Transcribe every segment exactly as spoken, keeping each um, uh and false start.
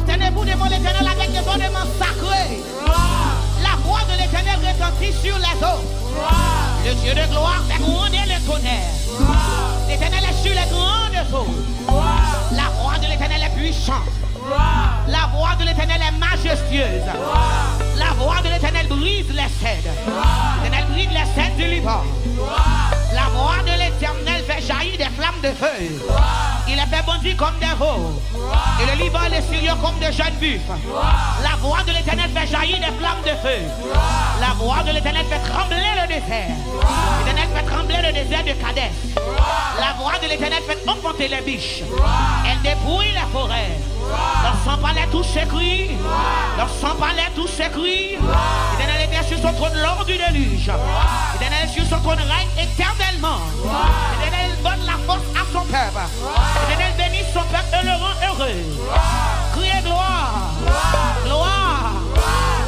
Tenez-vous devant l'Éternel avec des ornements sacrés. La voix de l'Éternel retentit sur les eaux. Le Dieu de gloire fait gronder le tonnerre. L'Éternel est sur les grandes eaux. La voix de l'Éternel est puissante. La voix de l'Éternel est majestueuse. La voix de l'Éternel brise les cèdres. L'Éternel brise les cèdres du Liban. La voix de l'Éternel fait jaillir des flammes de feu. Il les fait bondir comme des veaux. Et le Liban et le Sirion comme de jeunes buffles. La voix de l'Éternel fait jaillir des flammes de feu. La voix de l'Éternel fait trembler le désert. L'Éternel fait trembler le désert de Kadès. La voix de l'Éternel fait enfanter les biches. Elle dépouille les forêts. Dans son palais tout s'écrie. Dans son palais tout s'écrie. L'Éternel était sur son trône lors du déluge. L'Éternel sur son trône règne éternellement. L'Éternel donne la force à son peuple. L'Éternel bénit son peuple et le rend heureux. Criez gloire, gloire,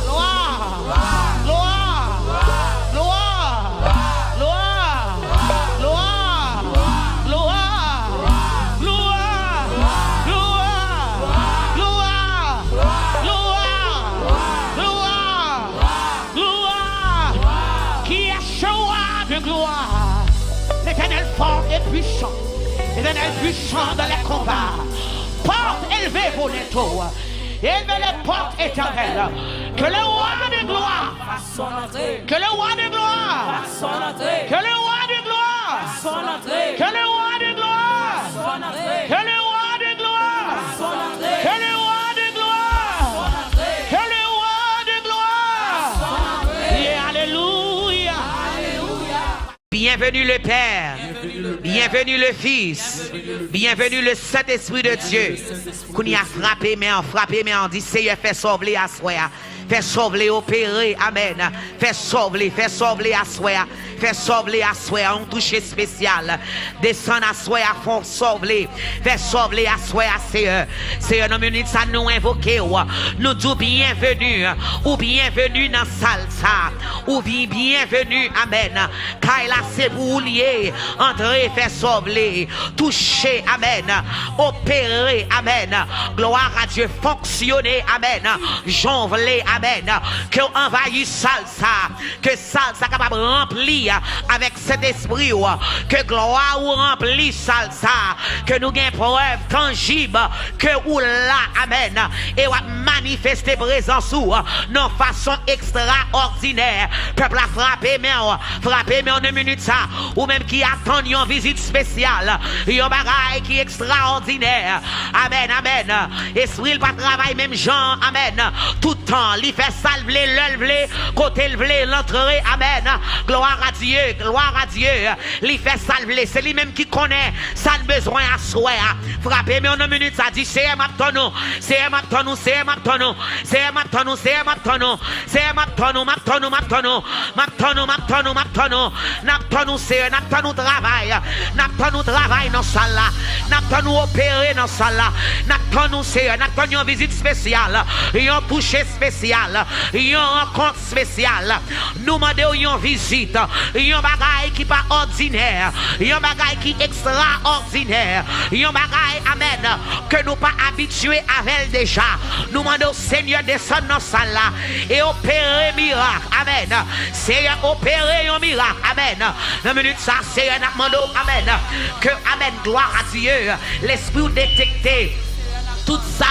gloire, gloire, gloire, gloire, gloire, gloire, gloire, gloire, gloire, gloire, gloire, gloire. Qui est ce roi de gloire? L'Éternel fort et puissant. L'Éternel puissant dans les combats. Porte élevée, vos linteaux. Élevez les portes éternelles. Que le roi de gloire. Que le roi de gloire. Que le roi de gloire. Que le roi de gloire. Que le roi de gloire. Que le roi de gloire. Que le roi de gloire. Yeah, alléluia. Bienvenue le Père. Bienvenue le Fils. Bienvenue le Saint-Esprit de Dieu. Kounye a, frape men an, frape men an, di, Seyè, fè sa w vle aswè a. Fè sa w vle opere, amèn. Fè sa w vle, fè sa w vle aswè a. Fè sa w vle aswè a, yon touche espesyal. Desann aswè a, fè sa w vle. Fè sa w vle aswè a, Seyè. Seyè, nan minit sa, nou envoke w. Nou di w byenveni. Ou byenveni nan sal sa. Ou bi-, byenveni, amèn. Kay la, se pou ou l ye. Antre, fè sa w vle. Touche, amèn. Opere, amèn. Glwa a Dye, fonksyone, amèn. Jan w vle, amèn. Ke w anvayi sal sa. Ke sal sa kapab ranpli avèk Sentespri w. Ke glwa ou ranpli sal sa. Ke nou gen prèv tanjib ke ou la. Amèn. E w ap manifeste prezans ou nan fason ekstraòdinè. Pèp la, frape men w. Frape men w nan minit sa. Ou menm ki atann yon vizit espesyal. Yon bagay ki ekstraòdinè. Amèn, amèn. Espri l pa travay menm jan. Amèn. Tout tan, li fè sa l vle, lè l vle, kote l vle, l antre. Amèn. Gloire à Dieu, gloire à Dieu. Li fè sa l vle. Se li menm ki konnen sa n bezwen aswè a. Frape men w nan minit sa, di, Seyè, m ap tann ou. Seyè, m ap tann ou, Seyè, m ap tann ou. Seyè, m ap tann ou, Seyè, m ap tann ou. Seyè, m ap tann ou, m ap tann ou, m ap tann ou. M ap tann ou, m ap tann ou, m ap tann ou. N ap tann ou, Seyè, n ap tann ou travay. N ap tann ou travay nan sal la. N ap tann ou opere nan sal la. N ap tann ou, Seyè, n ap tann yon vizit espesyal, yon touche espesyal, yon rankont espesyal. Nou mande w yon vizit, yon bagay ki pa òdinè, yon bagay ki ekstraòdinè, yon bagay, amèn, ke nou pa abitye avè l deja. Nou mande w, Senyè, desann nan sal la e opere mirak. Amèn. Seyè, opere yon mirak. Amèn. Nan minit sa, Seyè, n ap mande w, amèn, ke, amèn, glwa a Dye, Lespri w detekte tout sa,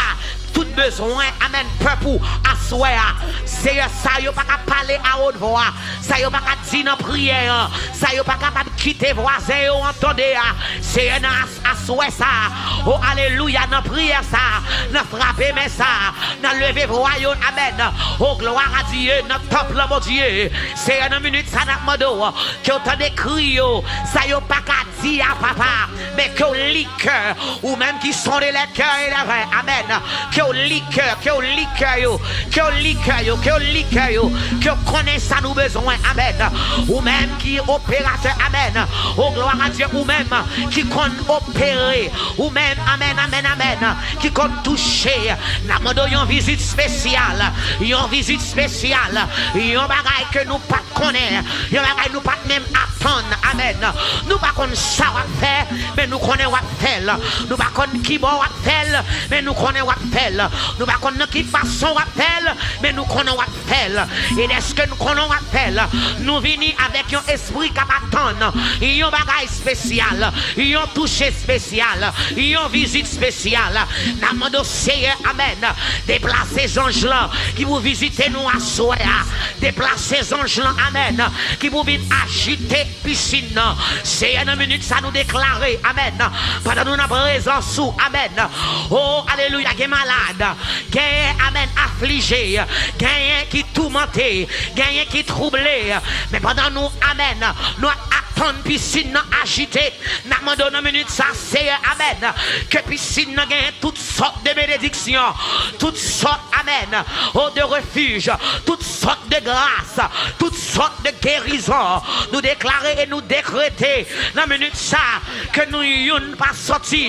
tout bezwen, amèn, pèp ou aswè a. Seyè, sa yo pa ka pale a wot vwa, sa yo pa ka di nan priyè an, sa yo pa kapab kite vwazen yo an tande a. Seyè, nan as-, aswè sa a, o alelouya, nan priyè sa a, nan frape men sa a, nan leve vwa yo, amèn, o glwa a Dye, nan tanp lan, Bondye. Seyè, nan minit sa, n ap mande w ke w tande kri yo, sa yo pa ka di a, papa, men ke w li kè, ou menm ki sonde lè kè e lè ren. Amèn. Ke w li kè, ke w li kè yo, ke w li kè yo, ke w li kè yo, ke w konnen sa nou bezwen. Amèn. Ou menm ki operatè. Amèn. O, glwa a Dye, ou menm ki konn opere. Ou menm, amèn, amèn, amèn, ki konn touche. N ap mande w yon vizit espesyal, yon vizit espesyal, yon bagay ke nou pa t konnen, yon bagay nou pa t menm ap tann. Amèn. Nou pa konn sa w ap fè, men nou konnen w ap fè l. Nou pa konn ki bò w ap fè l, men nou konnen w ap fè l. Nou pa konn nan ki fason w ap fè l, men nou konnen w ap fè l. E dèske nou konnen w ap fè l, nou vini avèk yon espri k ap atann yon bagay espesyal, yon touche espesyal, yon vizit espesyal. N ap mande w, Seyè, amèn, deplase zanj lan ki pou vizite nou aswè a. Deplase zanj lan, amèn, ki pou vin ajite pisin nan. Seyè, nan minit sa, nou deklare, amèn, pandan nou nan prezans ou, amèn. O, alelouya, gen malad, gen, amèn, aflije, genyen ki toumante, genyen ki twouble. Men pandan nou, amèn, nou ap atann pisin nan ajite, n ap mande w nan minit sa, Seyè, amèn, ke pisin nan genyen tout sòt de benediksyon, tout sòt, amèn, o, de refij, tout sòt de gras, tout sòt de gerizon. Nou deklare e nou dekrete nan minit sa ke nou youn pa sòti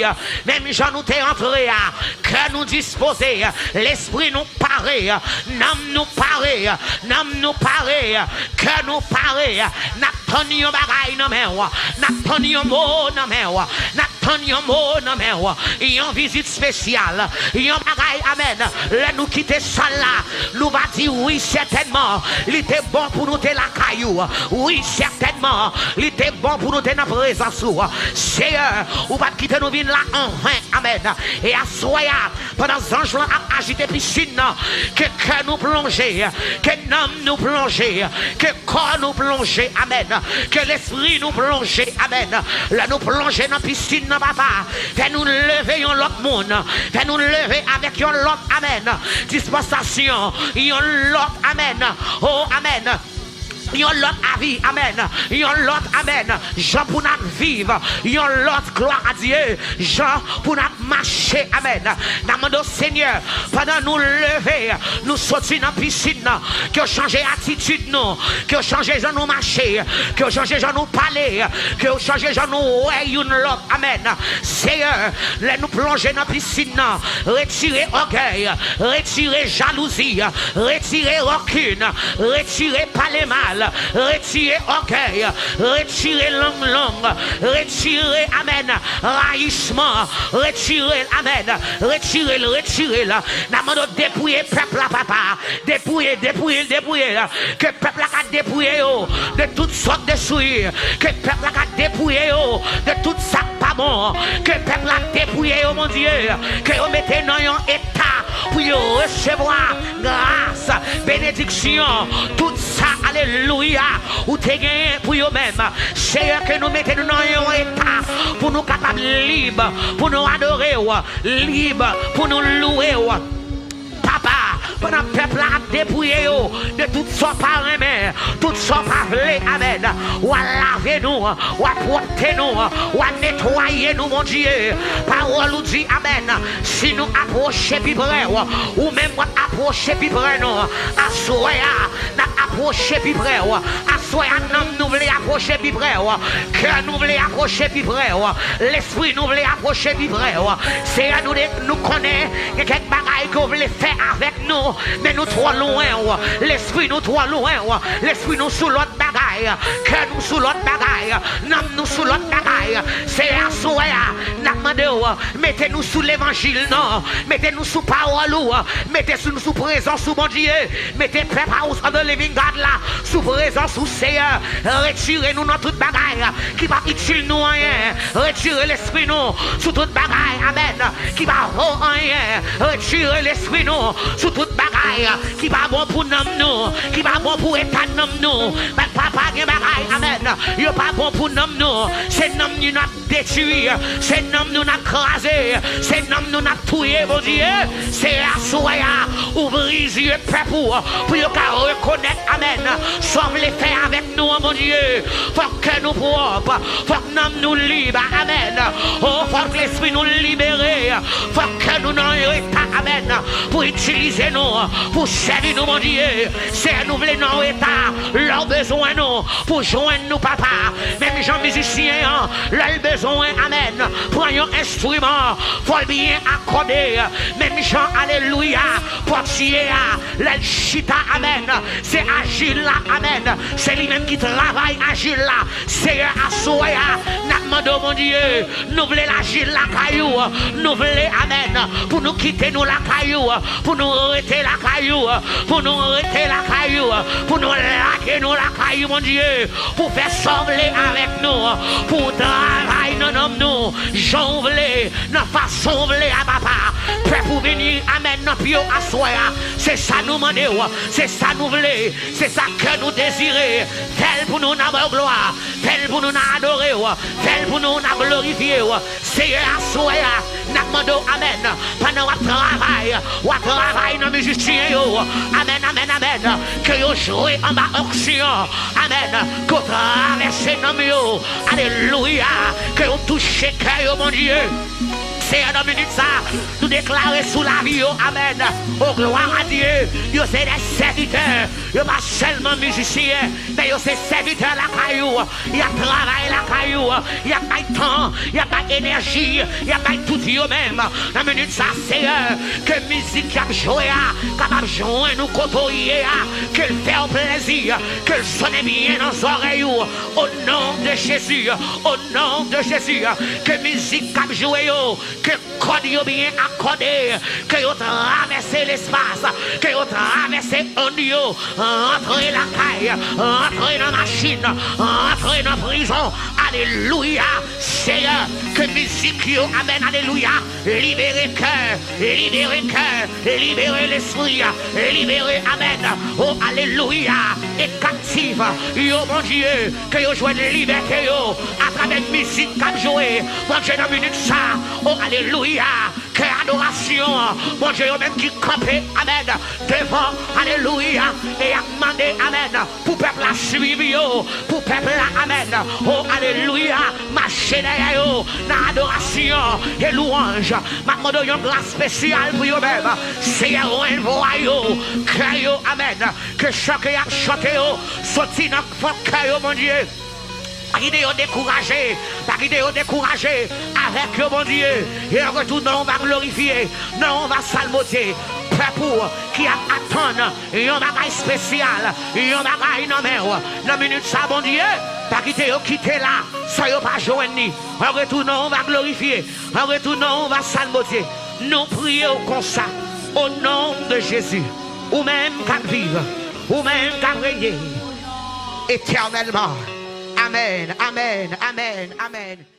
menm jan nou te antre a. Kè nou dispoze, lespri nou pare, nanm nou pare, nanm nou pare, kè nou pare. N ap tann yon bagay nan men w, n ap tann yon mo nan men w, n ap tann yon mo nan men w, yon vizit espesyal, yon bagay, amèn. Lè nou kite sal la, nou va di, wi, sètènman, li te bon pou nou te lakay ou. Wi, sètènman, li te bon pou nou te nan prezans ou. Seyè, ou pa t kite nou vin la anven, amèn. E aswè a, pandan zanj lan ap ajite pisin nan, ke kè nou plonje, ke nanm nou plonje, ke kò nou plonje, amèn, ke lespri nou plonje, amèn. Lè nou plonje nan pisin nan, papa, fè nou leve yon lòt moun, fè nou leve avèk yon lòt, amèn, dispansasyon, yon lòt, amèn, o, amèn, yon lòt avi, amèn, yon lòt, amèn, jan pou n ap viv, yon lòt, glwa a Dye, jan pou n ap mache, amèn. N ap mande w, Senyè, pandan nou leve, nou soti nan pisin nan, ke w chanje atitid nou, ke w chanje jan nou mache, ke w chanje jan nou pale, ke w chanje jan nou wè youn lòt, amèn. Seyè, lè nou plonje nan pisin nan, retire ògèy, retire jalouzi, retire rankin, retire pale mal, retire ògèy, retire lang long, retire, amèn, rayisman, retire l, amèn, retire l, retire l. N ap mande w depouye pèp la, papa, depouye, depouye, depouye, ke pèp la ka depouye yo de tout sòt de souillure, ke pèp la ka depouye yo de tout sa k pa bon, ke pèp la depouye yo, Bondye, ke yo mete nan yon eta pou yo resevwa gras, benediksyon, tout sa, alelouya, ou te genyen pou yo menm. Seyè, ke nou mete nou nan yon eta pou nou kapab lib, pou nou adore w, lib, pou nou louwe w. Papa, pandan pèp la ap depouye yo de tout sa w pa renmen, tout sa w pa vle, amèn, w a lave nou, w a pwòpte nou, w a netwaye nou, Bondye. Pawòl ou di, amèn, si nou apwoche pi pre w, ou menm w ap apwoche pi pre nou. Aswè a, n ap apwoche pi pre w. Aswè a, nanm nou vle apwoche pi pre w. Kè nou vle apwoche pi pre w. Lespri nou vle apwoche pi pre w. Seyè, nou, de, nou konnen gen kèk bagay ke w vle fè avèk nou, men nou twò lwen w. Lespri nou twò lwen w. Lespri nou sou lòt bagay. Kè nou sou lòt bagay. Nanm nou sou lòt bagay. Seyè, aswè a, n ap mande w, mete nou sou levanjil, non. Mete nou sou pawòl ou. Mete sou nou sou prezans ou, Bondye. Mete pèp House of the Living God la sou prezans ou, Seyè. Retire nou nan tout bagay ki p ap itil nou anyen. Retire lespri nou sou tout bagay, amèn, ki pa vo anyen. Retire lespri nou sou tout bagay ki pa bon pou nanm nou, ki pa bon pou eta nanm nou. Men papa, gen bagay, amèn, yo pa bon pou nanm nou. Se nanm nou n ap detwi, se nanm nou n ap kraze, se nanm nou n ap touye, Bondye. Se aswè a, ouvri zye pèp ou, pou yo ka rekonèt, amèn, sa w vle fè avèk nou an, Bondye. Fòk kè nou pwòp, fòk nanm nou lib, amèn. O, fòk lespri nou libere, fòk kè nou nan yon eta, amèn, pou Itilize nou pou sèvi nou, Bondye. Seyè, nou vle nan yon eta, lè w bezwen nou, pou jwenn nou, papa. Menm jan mizisyen an, lè l bezwen, amèn, pran yon enstriman, fò l byen akòde. Menm jan, alelouya, pòtye a, lè l chita, amèn, se ajil la, amèn, se li menm ki travay ajil la. Seyè, aswè a, n ap mande w, Bondye, nou vle lajil lakay ou, nou vle, amèn, pou nou kite nou lakay ou, pou nou rete lakay ou, pou nou rete lakay ou, pou nou lage nou lakay ou, Bondye, pou fè sa w vle avèk nou, pou w travay nan nanm nou, jan w vle, nan fason w vle a, papa. Pèp ou vini, amèn, nan pye w aswè a. Se sa nou mande w, se sa nou vle, se sa kè nou dezire. Fè l pou nou n a ba w glwa, fè l pou nou n a adore w, fè l pou nou n a glorifye w. Seyè, aswè a, n ap mande w, amèn, pandan w ap travay, w ap travay nan mizisyen yo, amèn, amèn, amèn, ke yo jwe anba onksyon, amèn, ke w travèse nanm yo, alelouya, ke yo touche kè yo, Bondye. Seyè, nan minit sa, nou deklare sou lavi yo, amèn. O, glwa a Dye, yo se de sèvitè, yo pa sèlman mizisyen, men yo se sèvitè lakay ou, y ap travay lakay ou, y ap bay tan, y ap bay enèji, y ap bay tout yo menm. Nan minit sa, Seyè, ke mizik y ap jwe a kapab jwenn ou kote w ye a, ke l fè w plezi, ke l sonnen byen nan zòrèy ou, o non de Jezi, o non de Jezi, ke mizik k ap jwe yo, ke kòd yo byen akòde, ke yo travèse lespas, ke yo travèse onn yo, rantre lakay, rantre nan machin, rantre nan prizon. Alelouya, Seyè, ke mizik yo, amèn, alelouya, libere kè, libere kè, libere lespri, libere, amèn, o, alelouya, e kaptif yo, Bondye, ke yo jwenn libète yo atravè mizik k ap jwe. Bondye, nan minit sa, o, alelouya, kè adorasyon, Bondye, yo menm ki kanpe, amèn, devan, alelouya, e y ap mande, amèn, pou pèp la swiv yo, pou pèp la, amèn, o, alelouya, mache dèyè yo nan adorasyon e lwanj. M ap mande w yon gras espesyal pou yo menm. Seyè, renvwa yo, kè yo, amèn, ke chan ke y ap chante yo soti nan fon kè yo, Bondye. Pa kite yo dekouraje, pa kite yo dekouraje avèk yo, Bondye. E an retou, non w va glorifye, non w va salmodye. Pèp ou ki ap atann yon bagay espesyal, yon bagay nan men w, nan minit sa, Bondye, pa kite yo kite la san yo pa jwenn li. An retou, non w va glorifye, an retou, non w va salmodye. Nou priye w konsa, o non de Jezi, ou menm k ap viv, ou menm k ap renye etènèlman. Amèn, amèn, amèn, amèn.